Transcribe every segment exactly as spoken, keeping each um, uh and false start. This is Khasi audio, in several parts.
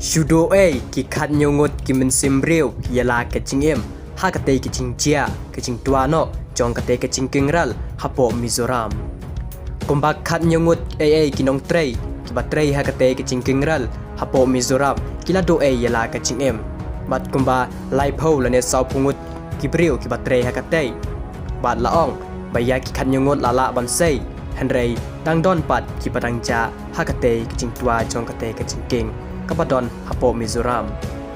Shu duh ei ki khathynñiew ngut ki mynsiem briew ïa la ka jingim ha katei ka jingjia ka jingtwa noh jong katei ka jingkieng ral hapoh Mizoram. Kumba khathynñiew ngut ei ei ki nongtrei kiba trei ha katei ka jingkieng ral hapoh Mizoram ki la duh ei ïa la ka jingim. Bad kumba laiphew lane sawphew ngut ki briew kiba trei ha katei. Bad la ong ba ïa ki khathynñiew ngut la lah ban sei, hynrei dang don pat kiba dang jah ha katei ka jingtwa jong katei ka jingkieng kaba don hapoh Mizoram,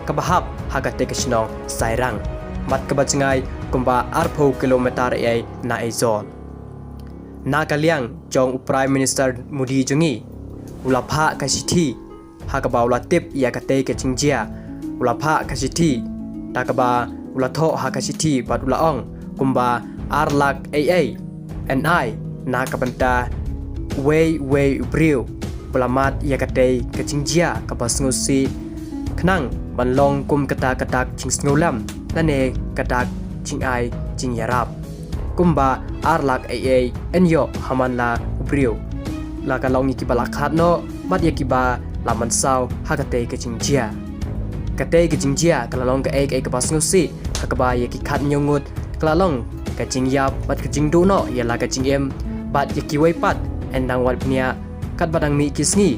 kaba hap ha katei ka shnong Sairang, bad kaba jngai kumba arphew kilometer ei ei na Aizawl. Na ka liang jong u Prime Minister Modi jong ngi, u la phah ka shithi ha kaba u la tip ïa katei ka jingjia. U la phah ka shithi da kaba u la thoh ha ka shithi bad u la ong kumba ar lak ei ei NI na ka bynta uwei uwei u briew ba la mad ïa katei ka jingjia kaba sngewsih, khnang ban long kum kata ka dak jingsngewlem lane ka dak jingai jingïarap. Kumba ar lak ei ei yn ïoh ha man la u briew, la ka long ïa kiba la khad noh bad ïa kiba la mynsaw ha katei ka jingjia. Katei ka jingjia ka la long kaei kaei kaba sngewsih ha kaba ïa ki khathynñiew ngut ka la long ka jingïap bad ka jingduh noh ïa la ka jingim, bad ïa kiwei pat yn dang wad bniah katba dang mih ki sngi,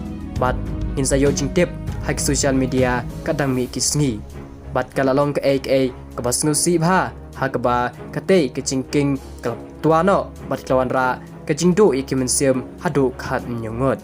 bad ngin sa ïoh jingtip ha ki social media kat dang mih ki sngi. Bad ka la long kaei kaei kaba sngewsih bha ha kaba katei ka jingkieng ka la twa noh bad ka la wanrah ka jingduh ïa ki mynsiem haduh khathynñiew ngut.